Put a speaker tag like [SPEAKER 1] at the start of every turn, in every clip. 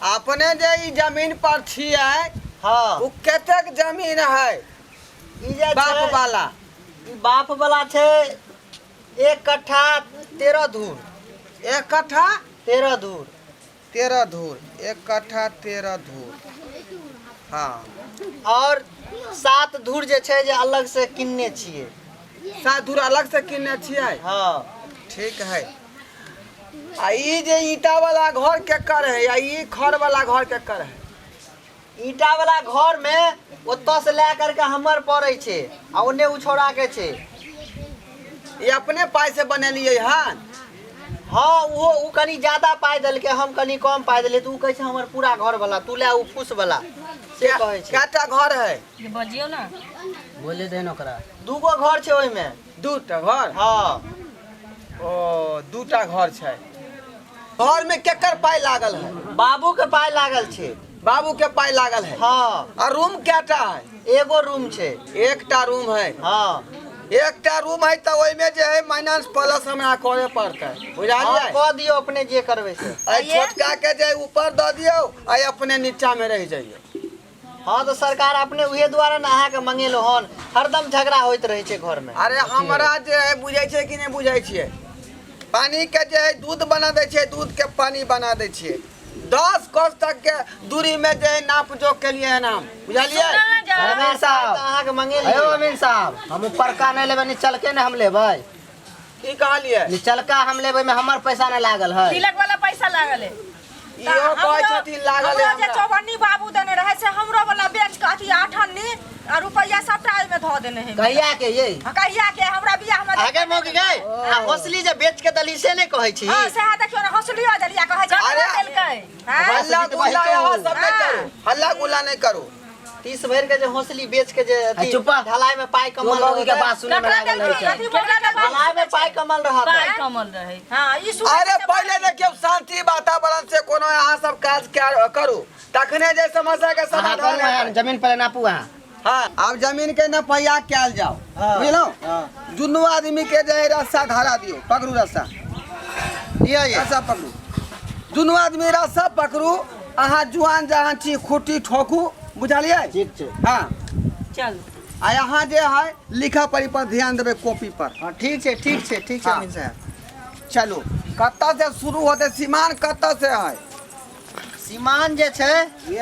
[SPEAKER 1] अपने जे ई जमीन पर छियै,
[SPEAKER 2] हँ,
[SPEAKER 1] ओ कतेक जमीन है?
[SPEAKER 2] ई जे
[SPEAKER 1] बाप
[SPEAKER 2] छै
[SPEAKER 1] वाला।
[SPEAKER 2] ई बाप वाला छै 1 कट्ठा 13 धूर।
[SPEAKER 1] 1 कट्ठा
[SPEAKER 2] 13 धूर।
[SPEAKER 1] 13 धूर, 1 कट्ठा 13 धूर। हँ।
[SPEAKER 2] और 7 धूर जे छै जे अलग से किनने छियै।
[SPEAKER 1] 7 धूर अलग से किनने छियै?
[SPEAKER 2] हँ।
[SPEAKER 1] ठीक है। आ ई जे ईटा वाला घर केकर है आ ई खर वाला घर केकर है?
[SPEAKER 2] ईटा वाला घर में ओतऽ से लए करके हमर पड़ै छै आ ओने उ छौड़ा के छै।
[SPEAKER 1] ई अपने पाइ से बनेलियै हन?
[SPEAKER 2] हँ, ओहो उ कनि ज्यादा पाइ देलकै, हम कनि कम पाइ देलियै, तऽ उ कहै छै हमर पूरा घर वाला, तू लए उ फूस वाला से कहै छै।
[SPEAKER 1] कएटा घर है?
[SPEAKER 3] जे बजियौ ने।
[SPEAKER 4] बोले दे ओकरा।
[SPEAKER 2] 2 गो घर छै ओहिमे।
[SPEAKER 1] 2टा घर?
[SPEAKER 2] हँ।
[SPEAKER 1] ओ 2टा घर छै। घर में केकर पाइ लागल है?
[SPEAKER 2] बाबू के पाइ लागल छै।
[SPEAKER 1] बाबू के पाइ लागल है?
[SPEAKER 2] हँ।
[SPEAKER 1] आ रूम कएटा है?
[SPEAKER 2] एगो रूम छै।
[SPEAKER 1] एकटा रूम है?
[SPEAKER 2] हँ।
[SPEAKER 1] एकटा रूम है तऽ ओहिमे जे है माइनस प्लस हमरा करे पड़तै, बुझलियै?
[SPEAKER 2] हँ, कऽ दियौ अपने जे करबै से।
[SPEAKER 1] एहि छोटका के जे ऊपर दऽ दियौ आ अपने नीचा में रहि जइयौ।
[SPEAKER 2] हँ तऽ सरकार अपने उहे दुआरे ने अहाँके मंगेलहुँ हन, हरदम झगड़ा होइत रहै छै घरमे।
[SPEAKER 1] अरे हमरा जे है बुझै छै कि नहि बुझै छियै, पानी के जे है दूध बना दै छियै, दूध के पानी बना दै छियै। 10 कोस तक के दूरी में जे है नाप जोख के लिए है नाम, बुझलियै?
[SPEAKER 3] सुनल ने जा।
[SPEAKER 4] अमीन साहब,
[SPEAKER 2] तऽ अहाँके मंगेलियै।
[SPEAKER 4] हेलो अमीन साहब, हम ऊपरका नहि लेबै, निचलके ने हम लेबै।
[SPEAKER 1] की कहलियै?
[SPEAKER 4] निचलका हम लेबै में हमर पैसा नहि लागल है।
[SPEAKER 3] तिलक वाला पैसा लागल है।
[SPEAKER 1] इहो कहै छथिन लागल है
[SPEAKER 5] हमरो जे
[SPEAKER 1] हमरा।
[SPEAKER 5] चौवन्नी बाबू देने रहे से हमरो वाला बेच के अथी आठन्नी आ रुपैया सबटा एहिमे धऽ देने है।
[SPEAKER 4] कहिया के ये?
[SPEAKER 5] हाँ, कहिया के हमरा बियाह में।
[SPEAKER 2] आगे मौक गए आ हौसली जे बेच के दली से नहि कहै छी।
[SPEAKER 5] हाँ, सएह देखियौ ने, हौसलियो देलिया कहै छै।
[SPEAKER 1] अरे,
[SPEAKER 5] देलकै, हाँ?
[SPEAKER 1] हल्ला गुल्ला यहाँ सब नहि करू, हल्ला गुल्ला नहि करू।
[SPEAKER 2] 30 भरि के जे हौसली बेच के जे अथी
[SPEAKER 4] चुप।
[SPEAKER 2] ढलाई में पाई कमल
[SPEAKER 4] मौगी के
[SPEAKER 2] रहत।
[SPEAKER 4] बात सुने में
[SPEAKER 5] ककरा
[SPEAKER 4] लागल रहै
[SPEAKER 5] देलकै?
[SPEAKER 4] छै।
[SPEAKER 5] अथी मोगला के बात।
[SPEAKER 2] ढलाई में पाई कमल रहत।
[SPEAKER 3] पाइ कमल रहै।
[SPEAKER 5] हाँ, ई सुनै
[SPEAKER 1] अरे
[SPEAKER 5] छै।
[SPEAKER 1] पहिले देखियौ शांति वातावरण से कोनो अहाँ सब काज करू तखने जे समस्या के
[SPEAKER 4] अहाँ
[SPEAKER 1] समाधान
[SPEAKER 4] करू
[SPEAKER 1] हेतै।
[SPEAKER 4] अहाँ जमीन पर नापू अहाँ।
[SPEAKER 1] हाँ, आब जमीन के नपैया कयल जाओ,
[SPEAKER 2] हाँ,
[SPEAKER 1] बुझलहुँ?
[SPEAKER 2] हाँ।
[SPEAKER 1] दुनू आदमी के जे है रस्सा धरा दियौ, पकड़ू रस्सा।
[SPEAKER 2] दिअ ये।
[SPEAKER 1] रस्सा पकड़ू, दुनू आदमी रस्सा पकड़ू। अहाँ जुआन जहान छी, खूटी ठोकू, बुझलियै?
[SPEAKER 4] ठीक छै।
[SPEAKER 1] हाँ।
[SPEAKER 3] चल।
[SPEAKER 1] आ यहाँ जे है लिखा पढ़ी पर ध्यान देबै, कॉपी पर।
[SPEAKER 2] हाँ, ठीक छै, ठीक छै, ठीक छै।
[SPEAKER 1] हाँ।
[SPEAKER 2] अमीन साहब।
[SPEAKER 1] चलू, कतऽ से शुरू होतै सीमान, कतऽ से है?
[SPEAKER 2] सीमान जे छै,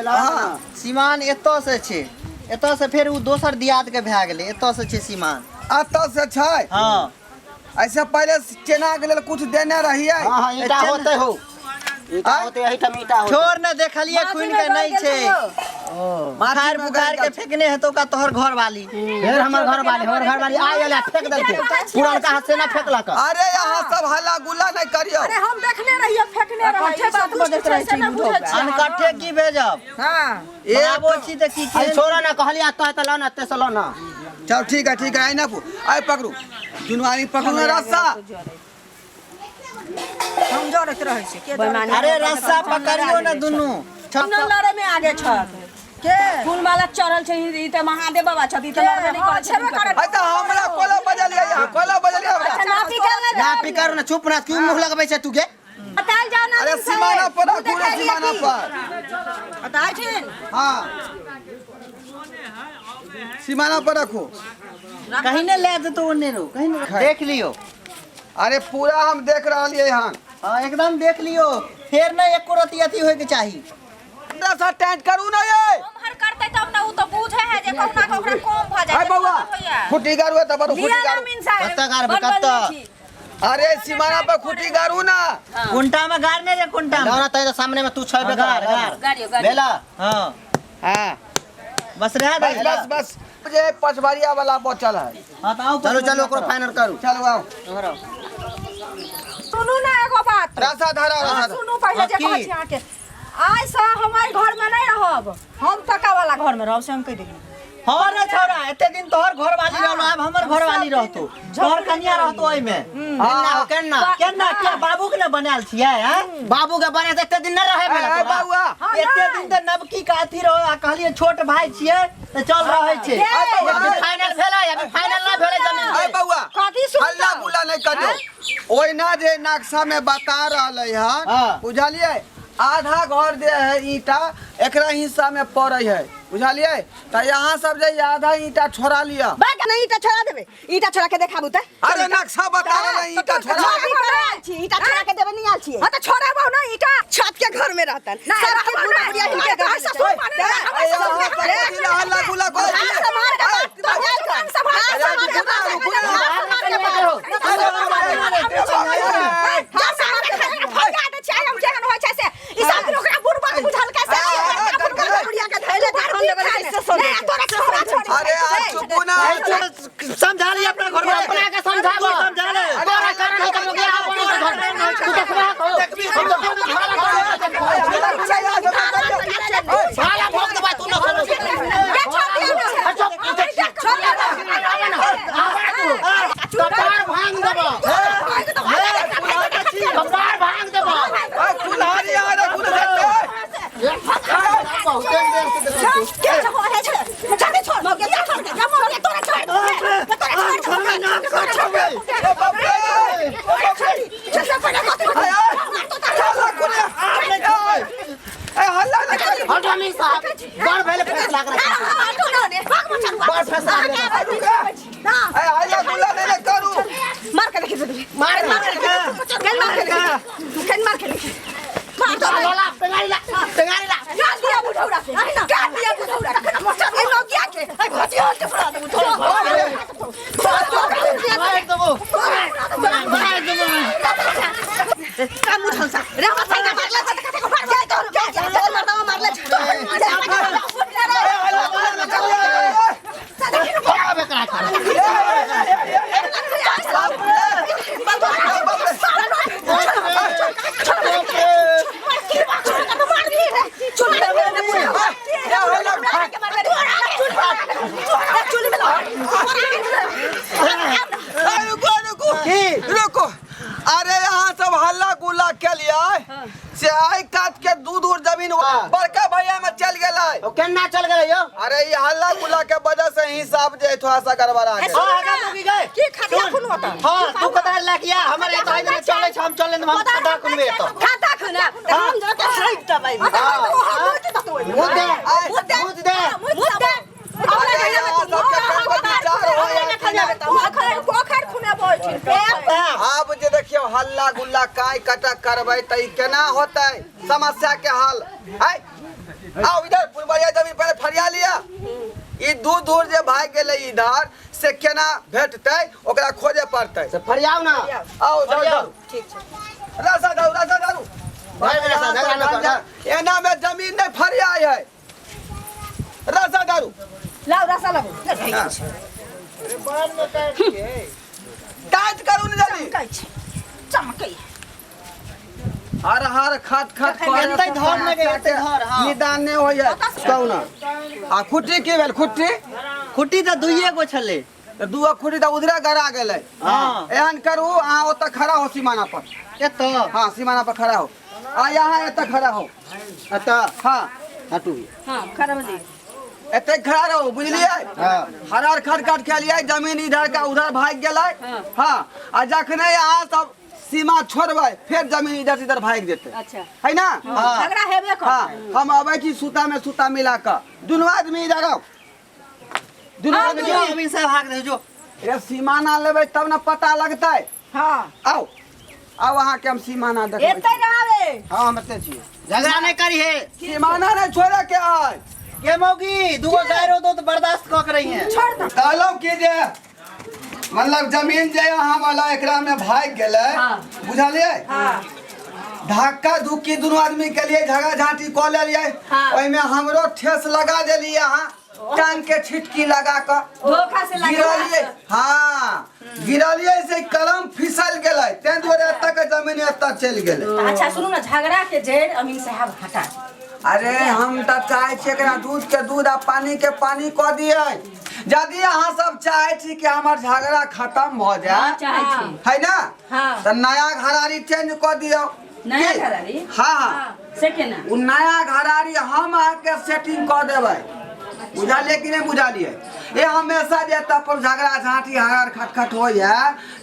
[SPEAKER 1] हाँ,
[SPEAKER 2] सीमान एतऽ से छै, एतऽ से फेर ओ दोसर दियाद के भए गेलै, एतऽ से छै सीमान।
[SPEAKER 1] एतऽ से छै?
[SPEAKER 2] हँ।
[SPEAKER 1] ऐसे पहले चेना के लेल कुछ देने रहियै?
[SPEAKER 4] हाँ हाँ, ईटा होते हो, ईटा
[SPEAKER 1] आँय?
[SPEAKER 4] होते, एहिठाम ईटा होते।
[SPEAKER 2] छोड़ ने, देखलियै खुनि के नहि छै।
[SPEAKER 4] ओ
[SPEAKER 2] बुखार बुखार के फेकने हेतौ का तोहर घर वाली?
[SPEAKER 4] फेर हमर घर वाली, हमर घर वाली आयल आ फेंक देलकै, पुरनका हाथ से ना फेंकलक।
[SPEAKER 1] अरे यहाँ सब हल्ला गुल्ला नहीं करियो।
[SPEAKER 5] अरे हम देखने रहियै फेकने रहै।
[SPEAKER 3] अकट्ठे
[SPEAKER 5] ई सब
[SPEAKER 3] बात
[SPEAKER 5] दुष्ट
[SPEAKER 3] बजैत
[SPEAKER 5] छै
[SPEAKER 3] रहै
[SPEAKER 5] से
[SPEAKER 3] छै
[SPEAKER 5] नहि बुझै छियै।
[SPEAKER 2] अनकट्ठे की भेजब?
[SPEAKER 5] हाँ।
[SPEAKER 2] बनाबो छी तऽ की
[SPEAKER 4] अरे छोड़ो ना, कहलियै एतऽ तऽ लो ना, एतऽ से लो ना।
[SPEAKER 1] चल ठीक है, ठीक है, आई ना, आई पकड़ू, दुनू आदमी पकड़ू ना रस्सा।
[SPEAKER 5] हम जरैत रहै छी के जरैत?
[SPEAKER 2] अरे रस्सा पकड़ियो ने दुनू।
[SPEAKER 3] सुनल लड़े में आगे छत
[SPEAKER 5] के
[SPEAKER 3] फूल माला चढ़ल छै, ई तऽ महादेव बाबा छथि, ई तऽ लड़बे नहि
[SPEAKER 5] हाँ,
[SPEAKER 3] करै
[SPEAKER 5] छेबे
[SPEAKER 3] छथिन।
[SPEAKER 5] करै।
[SPEAKER 1] अरे तऽ हमरा कोला बजलियै यहाँ, कोला बजलियै हमरा?
[SPEAKER 3] अच्छा, नापी कर ले।
[SPEAKER 4] ना करू ना, चुप ना, क्यों मुंह लगबै छै तू गे?
[SPEAKER 3] बतायल जाओ ना।
[SPEAKER 1] अरे सीमाना पर रखू रे, सीमाना पर।
[SPEAKER 5] बताइ छिन।
[SPEAKER 1] हाँ, सीमाना पर रखू।
[SPEAKER 2] कहीं ने ले जेतौ ओने रो, कहीं ने देख लियो।
[SPEAKER 1] अरे पूरा हम देख रहलियै हन।
[SPEAKER 2] हाँ, एकदम देख लियो, फेर ने एको रति अथी होय के चाही।
[SPEAKER 1] रस्सा टाइट करू ना ये।
[SPEAKER 5] ओम्हर करतै तब ने, उ तऽ बुझै है जे कहुना कऽ ओकरा कम भऽ जाइ
[SPEAKER 1] अरे
[SPEAKER 5] छै।
[SPEAKER 1] बौआ,
[SPEAKER 5] होइया।
[SPEAKER 1] खुटी गारू है तऽ बड़ू खुटी
[SPEAKER 3] लिअ ना
[SPEAKER 1] गारू।
[SPEAKER 3] अमीन साहेब।
[SPEAKER 4] कतऽ गाड़बै,
[SPEAKER 3] बनबल
[SPEAKER 4] कतऽ?
[SPEAKER 3] नहि छी।
[SPEAKER 1] अरे सीमाना पर खुटी गारू ना।
[SPEAKER 2] कुंटा में गाड़ने रे, कुंटा में।
[SPEAKER 4] लो ना, तै सामने में तू छेबे
[SPEAKER 2] हाँ, गाड़,
[SPEAKER 4] कर।
[SPEAKER 2] गाड़।
[SPEAKER 3] गाड़ियो, गाड़ियो।
[SPEAKER 4] भेला?
[SPEAKER 2] हाँ।
[SPEAKER 4] हाँ।
[SPEAKER 2] बस रह दे।
[SPEAKER 1] बस बस बस, जे पछबरिया वाला बचल है।
[SPEAKER 2] हाँ, तऽ आउ।
[SPEAKER 4] चलो चलो, ओकरो फाइनल करू।
[SPEAKER 1] चलो आओ।
[SPEAKER 5] सुनू ने एगो बात।
[SPEAKER 1] रस्सा धरा, रस्सा धरा।
[SPEAKER 5] सुनू पहिले जे
[SPEAKER 2] की?
[SPEAKER 5] कहै छी अहाँके, आइ से हम एहि घर में नहि रहब, हम पक्का वाला घर में रहब, से हम कहि देली।
[SPEAKER 2] हाँ रे छौड़ा, एते दिन तोहर घर वाली रहलो, आब हमर घर वाली रहतो, तोहर कनिया रहतो एहिमे।
[SPEAKER 4] केना हो, केना?
[SPEAKER 2] केना क्या बाबू के ने बनायल छियै हैं?
[SPEAKER 4] बाबू के बने तऽ एते दिन नहि रहै भेला
[SPEAKER 1] ए
[SPEAKER 4] तोरा।
[SPEAKER 1] बौआ,
[SPEAKER 2] एते दिन तऽ नवकी के अथी रहो आ कहलियै छोट भाई छियै तऽ चल रहै छै।
[SPEAKER 1] ए बौआ,
[SPEAKER 4] अभी फाइनल भेलै, अभी फाइनल ना भेलै जमीन
[SPEAKER 1] ए
[SPEAKER 4] के।
[SPEAKER 1] बौआ,
[SPEAKER 5] कथी सुनतौ?
[SPEAKER 1] हल्ला गुल्ला नहीं करियो। ओहिना जे नक्शा में बता रहलै हन,
[SPEAKER 4] हाँ।
[SPEAKER 1] बुझलियै? आधा घर जे है ईंटा एकरा हिस्सा में पड़े है, बुझलिए? तो यहाँ सब जे आधा ईंटा छोड़ा लिया।
[SPEAKER 3] बाग नहीं, ईटा छोड़ा देबे, ईटा छोड़ा के देखाबू त।
[SPEAKER 1] अरे नक्शा बता रहा है, ईंटा छोड़ा।
[SPEAKER 3] छोड़ा छी, ईटा छोड़ा के देबे नहीं आल छी।
[SPEAKER 5] हां, त छोड़ाबो ना ईटा।
[SPEAKER 3] छत के घर में रहतन
[SPEAKER 5] नहीं,
[SPEAKER 3] सबके
[SPEAKER 5] रहबो
[SPEAKER 3] बुढ़ा
[SPEAKER 5] नहीं।
[SPEAKER 3] बुढ़िया हिनके
[SPEAKER 5] तोहर ससुर माने ना, हमर ससुर माने ना।
[SPEAKER 1] हल्ला गुल्ला कर।
[SPEAKER 3] हाथ संभाल के बात तो आयल कर। हाथ संभाल के बात, हाथ संभाल के बात।
[SPEAKER 5] हाथ संभाल के फरियाद छै, हम केहन होइ छै से ई सब दिन ओकरा बुड़बक बुझलकै से।
[SPEAKER 3] बुढ़िया के धैले धन देबे कैसे सोचे।
[SPEAKER 5] नहीं, तोरा छोड़ा छोड़ी।
[SPEAKER 1] अरे आज चुपू ना।
[SPEAKER 2] समझा ली अपना घर में।
[SPEAKER 4] अपना के समझाबो।
[SPEAKER 2] समझा ले।
[SPEAKER 4] तोरा कारण है त मोगिया अपन के घर तू देखबा हो, हम तो भाला भोग देबा तू न खोलो। कपार भांग देबो, कपार भांग देबो।
[SPEAKER 1] कुल्हाड़ी आ रे, कुल्हाड़ी।
[SPEAKER 4] बहुते देर से देखै छी।
[SPEAKER 1] ए बाप रे, ए हल्ला ना कर।
[SPEAKER 4] हटो अमीर साहब, बड़ भेले फैसला करै, बड़ फैसला करै।
[SPEAKER 1] ए हल्ला गुल्ला नहीं ना करू।
[SPEAKER 3] मार के देखी,
[SPEAKER 4] मार
[SPEAKER 3] मार के देखी, मार के देखी, मार के देखी।
[SPEAKER 4] ला टेंगारी ला, टेंगारी ला।
[SPEAKER 3] काट दिया बुढ़ौरा के, काट दिया बुढ़ौरा के। ए नौकिया के ए घोटियो के फोड़ा दे बुढ़ौरा।
[SPEAKER 4] मार देबो, मार देबो।
[SPEAKER 3] का मुझल सा रे, हमर साइना मारले छ त कते को फाड़ जाय तोर तोर मर्दावा मारले छ।
[SPEAKER 1] हल्ला गुल्ला ना करू।
[SPEAKER 4] आबे करा कर।
[SPEAKER 1] ए, रुको रुको रुको। अरे यहाँ सब हल्ला गुल्ला के लिए से आई काट के दूध और जमीन बड़का भैया में चल गेलै।
[SPEAKER 4] ओ केना चल गेलै यौ?
[SPEAKER 1] अरे ये हल्ला गुल्ला के वजह से हिसाब जे थोड़ा सा गड़बड़ा गेल।
[SPEAKER 2] हां, आगा मुकी गए।
[SPEAKER 5] की खटिया खुन होता?
[SPEAKER 2] हां, तू कता लकिया हमर एत आइ ने चलै छ, हम चले हम खदा कुनबे एत।
[SPEAKER 3] खाता खुना हम जो के साइड दबाई।
[SPEAKER 4] मुँह दे, मुँह दे।
[SPEAKER 3] मुद्दे
[SPEAKER 1] अरे यहाँ सबके कनको विचार होय है कि नहि? आब जे देखियौ हल्ला गुल्ला काय कटक करबै त ई केना होतै समस्या के हल है? आओ इधर, पुरबरिया जमीन पहिले फरिया लिया। ई दूर दूर जे भाग गेलै इधर से केना भेटतै, ओकरा खोजे पड़तै।
[SPEAKER 4] से फरियाउ ना।
[SPEAKER 1] आओ जाउ।
[SPEAKER 4] फरियाउ।
[SPEAKER 1] जाउ, रास्ता दारू, रास्ता दारू।
[SPEAKER 4] भाई मेरा साथ झगड़ा न कर।
[SPEAKER 1] एना में जमीन नहीं फरियाई है, रास्ता दारू।
[SPEAKER 3] लाओ रसा लाओ।
[SPEAKER 1] काज करू ने जल्दी।
[SPEAKER 5] चमकै।
[SPEAKER 1] हर हर खट खट करे।
[SPEAKER 2] एतै धर ने गे, एतै धर, हाँ।
[SPEAKER 1] निदान नहि होइए। कहू ना, आ खुट्टी की भेल खुट्टी?
[SPEAKER 2] खुट्टी तऽ दुइए गो छलै।
[SPEAKER 1] तऽ दूगो खुट्टी तऽ उधरे गड़ा गेलै।
[SPEAKER 2] हाँ।
[SPEAKER 1] एहन करू, अहाँ ओतऽ खड़ा हो सीमाना पर।
[SPEAKER 2] एतऽ?
[SPEAKER 1] हाँ, सीमाना पर खड़ा हो, आ यहाँ एतऽ खड़ा हो।
[SPEAKER 4] एतऽ?
[SPEAKER 1] हाँ।
[SPEAKER 4] हटू।
[SPEAKER 3] हां, खड़ा हो जी।
[SPEAKER 1] एते खड़ा रहो, बुझलिए?
[SPEAKER 4] हाँ।
[SPEAKER 1] हर हर खट खट खेलिए, जमीन इधर का उधर भाग गेलै। हाँ, आ जखने अहाँ सब सीमा छोड़बै, फेर जमीन इधर से इधर भागि जेतै।
[SPEAKER 3] अच्छा।
[SPEAKER 1] है ना?
[SPEAKER 4] हाँ।
[SPEAKER 3] झगड़ा हेबे कर।
[SPEAKER 1] हाँ, हम अबै छी सूता में सूता मिला कऽ। दुनू आदमी इधर आउ, दुनू आदमी।
[SPEAKER 2] जो अमीन साहब हाक दे जो।
[SPEAKER 1] रे, सीमा ना लेबै तब ने पता लगतै।
[SPEAKER 5] हां।
[SPEAKER 1] आउ आउ, अहाँके हम सीमाना देखबै।
[SPEAKER 3] एतै रहबे।
[SPEAKER 1] हाँ, हम एतै छियै।
[SPEAKER 2] झगड़ा नहीं करी है।
[SPEAKER 1] सीमाना नहीं छोड़े के आय।
[SPEAKER 2] के मौगी, दूगो गायरो दो तो बर्दाश्त कऽ के रही है।
[SPEAKER 5] छोड़ दो।
[SPEAKER 1] कहलहुँ कि जे मतलब जमीन जे अहाँ वाला एकरा में भागि गेलै, बुझलियै? धक्का धुक्की दुनू आदमी के लिए झगड़ा झांटी कऽ लेलियै।
[SPEAKER 3] हाँ।
[SPEAKER 1] ओहिमे हमरो ठेस लगा देलियै अहाँ, टांग के छिटकी लगा कऽ।
[SPEAKER 3] धोखा से लगा।
[SPEAKER 1] गिरलियै, हाँ, गिरलियै से कलम फिसल गेलै, ताहि दुआरे एतऽ के जमीन एतऽ चलि गेलै।
[SPEAKER 5] अच्छा सुनू ना, झगड़ा के जड़ अमीन साहब हटा दे।
[SPEAKER 1] अरे हम तऽ चाहै छियै एकरा दूध के दूध आ पानी के पानी कऽ दियै। यदि अहाँ सब चाहै छी कि हमर झगड़ा खत्म भऽ जाय,
[SPEAKER 3] चाहै छी।
[SPEAKER 1] है ना?
[SPEAKER 3] हाँ।
[SPEAKER 1] तऽ नया घरारी चेंज कऽ दियौ।
[SPEAKER 3] नया
[SPEAKER 1] की?
[SPEAKER 3] घरारी?
[SPEAKER 1] हाँ हाँ।
[SPEAKER 3] से केना?
[SPEAKER 1] ओ नया घरारी हम अहाँके सेटिंग कऽ देबै। बुझलियै कि नहि बुझलियै? ए हमेशा जे एतऽ पर झगड़ा झाँटी हगर खटखट होइए,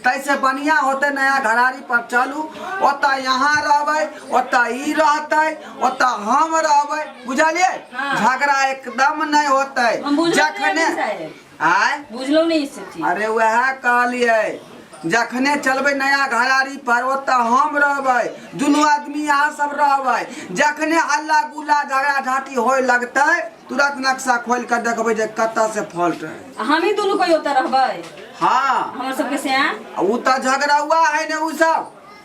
[SPEAKER 1] ताहिसँ बढ़िआँ होतै नया घरारी पर चलू। ओतऽ यहाँ रहबै, ओतऽ ई रहतै, ओतऽ हम रहबै। बुझलियै? झगड़ा एकदम नहि होतै।
[SPEAKER 6] हम बुझलहुँ नहि।
[SPEAKER 1] जखने
[SPEAKER 6] अमीन साहेब।
[SPEAKER 1] आँय?
[SPEAKER 6] बुझलहुँ नहि ई सब चीज।
[SPEAKER 1] अरे वएह कहलियै, जखने चलबै नया घरारी पर, ओतऽ हम रहबै, दुनू आदमी अहाँ सब रहबै। जखने हल्ला गुल्ला झगड़ा झाँटी होय लगतै, तुरंत नक्शा खोलि कऽ देखबै जे कतऽ से फॉल्ट है।
[SPEAKER 6] आ हमही दुनू कोई ओतऽ रहबै?
[SPEAKER 1] हाँ।
[SPEAKER 6] हमर सबके से
[SPEAKER 1] उ तऽ झगड़ौआ है ने,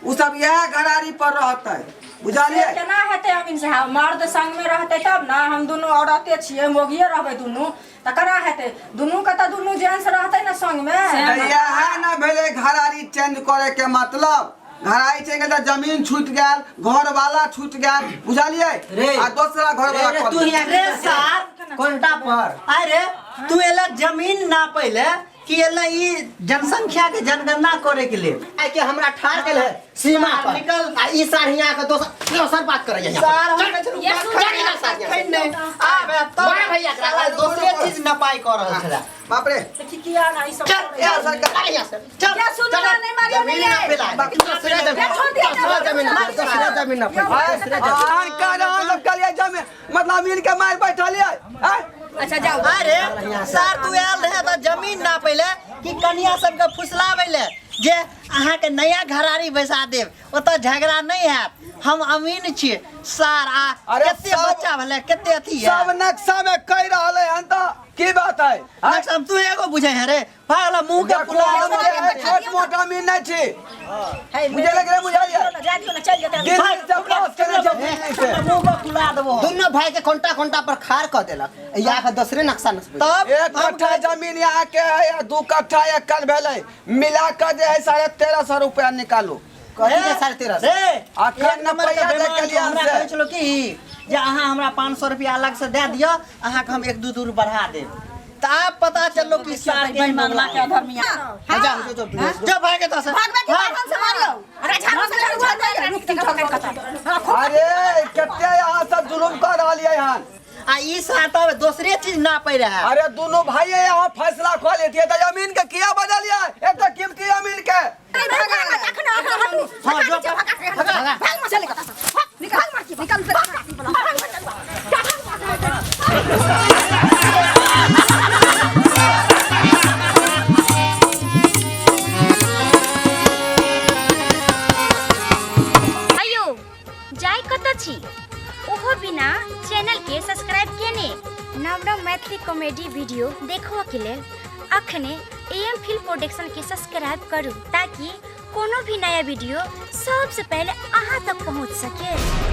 [SPEAKER 1] उ सब इएह घरारी पर रहतै। बुझलियै?
[SPEAKER 5] से केना हेतै अमीन साहब? मर्द संगमे रहतै तब ने। हम दुनू औरते छियै, मोगिए रहबै दुनू, तऽ केना हेतै? दुनू के तऽ दुनू जेंट्स रहतै ने संगमे।
[SPEAKER 1] तऽ इएह ने भेलै घरारी चेंज करे के मतलब। घरारी चेंज तऽ जमीन छूटि गेल, घर वाला छूटि गेल। बुझलियै?
[SPEAKER 2] रे।
[SPEAKER 1] आ दोसरा घर वाला
[SPEAKER 2] रे, तू हियाँ
[SPEAKER 4] रे सार
[SPEAKER 2] कोनटा पर
[SPEAKER 4] अरे तू एला जमीन नापै ले कि एला ई जनसंख्या के जनगणना करे के लेल?
[SPEAKER 2] आइ के हमरा ठार केल है सीमा पर।
[SPEAKER 4] निकल।
[SPEAKER 2] आ ई सार हियाँ के दोसर दोसर बात करैया हियाँ पर।
[SPEAKER 4] सार हम
[SPEAKER 2] चल,
[SPEAKER 4] कहै छलहुँ,
[SPEAKER 6] ये सुन,
[SPEAKER 4] कखन
[SPEAKER 2] चल, चल,
[SPEAKER 4] कखन नहि आबे तब
[SPEAKER 2] मार भैया के,
[SPEAKER 4] साला दोसरे चीज नपाई कऽ रहल छला।
[SPEAKER 1] बाप रे।
[SPEAKER 5] देखी किया ना ई सब
[SPEAKER 2] चल,
[SPEAKER 5] करैया।
[SPEAKER 1] ए सरकार।
[SPEAKER 2] चल हियाँ से, चल,
[SPEAKER 5] क्या सुन
[SPEAKER 2] चल,
[SPEAKER 5] ना, नहीं मारियो,
[SPEAKER 2] जमीन
[SPEAKER 5] नहीं
[SPEAKER 2] ना
[SPEAKER 5] है।
[SPEAKER 2] फैला। दूसरे जमीन,
[SPEAKER 5] छोड़ दिया,
[SPEAKER 2] दूसरा जमीन, दूसरा जमीन ना फैला।
[SPEAKER 1] आन का रहा सब कहलियै जमीन मतलब अमीन के मार बैठलियै आँय?
[SPEAKER 6] अच्छा जाओ।
[SPEAKER 4] अरे सर, तू आयल रहे तऽ जमीन नापै ले कि कनिया सबके फुसलाबै ले जे अहाँके नया घरारी बैसा देब, ओतऽ झगड़ा नहि हैत, हम अमीन छियै सार। आ
[SPEAKER 1] अरे
[SPEAKER 4] कते बच्चा भेलै, कते अथी है
[SPEAKER 1] सब नक्शा में कहि रहल है हन, तऽ की बात है? आँय?
[SPEAKER 4] नक्शा में तू एगो बुझै है रे पागल, मुंह के
[SPEAKER 1] देखो,
[SPEAKER 4] फुला
[SPEAKER 1] हम जे है छोट मोट अमीन नहीं छी। बुझे लग रे? बुझलियै?
[SPEAKER 5] जा दियौ ने, चलि जेतै।
[SPEAKER 1] दिल्ली से पास केने छै, दिल्ली से।
[SPEAKER 4] मुंह के फुला देबो।
[SPEAKER 2] दुनू भाई के कोंटा कोंटा पर खार कऽ देलक, या के दोसरे नक्शा नसबै।
[SPEAKER 4] तब
[SPEAKER 1] एक कट्ठा जमीन यहाँ के है आ 2 कट्ठा एकड़ भेलै, मिला कऽ जे है 1350 रुपया निकालू।
[SPEAKER 2] कथी के 1350?
[SPEAKER 4] रे
[SPEAKER 1] अखन
[SPEAKER 4] एक नंबर के
[SPEAKER 1] नपैया
[SPEAKER 4] बेईमान
[SPEAKER 1] देखलियै
[SPEAKER 4] छौ। हमरा
[SPEAKER 1] हमसे।
[SPEAKER 4] कहै छलो कि जे अहाँ हमरा 500 रुपया अलग से दए दिअ, अहाँके हम एक दू दूर बढ़ा देब। तऽ आब पता चललो कि सार के
[SPEAKER 6] बेईमान के अधर्मिया।
[SPEAKER 2] हाँ, जाओ, जो, जो, जो,
[SPEAKER 4] जो भागे तो से
[SPEAKER 3] भागबे कि बाघन से मारियौ? अरे झाड़ू से झाड़ू झाड़ू
[SPEAKER 5] रुक तू।
[SPEAKER 1] अरे कते यहाँ सब जुलुम कर रहलियै हन?
[SPEAKER 4] आ ई सार तब दोसरे चीज नापै रहे।
[SPEAKER 1] अरे दोनों भाई यहाँ फैसला खो लेती है, तो जमीन के किया बदलिए एक तो कीमती जमीन के?
[SPEAKER 4] हाँ जो
[SPEAKER 3] निकल निकल।
[SPEAKER 7] अयो जाय कतऽ छी ओहो बिना चैनल के सब्सक्राइब केने? नव नव मैथिली कॉमेडी वीडियो देखबऽ के लेल अखने ए एम फिल्म प्रोडक्शन के सब्सक्राइब करू, ताकि कोनो भी नया वीडियो सबसे पहले अहाँ तक पहुँच सके।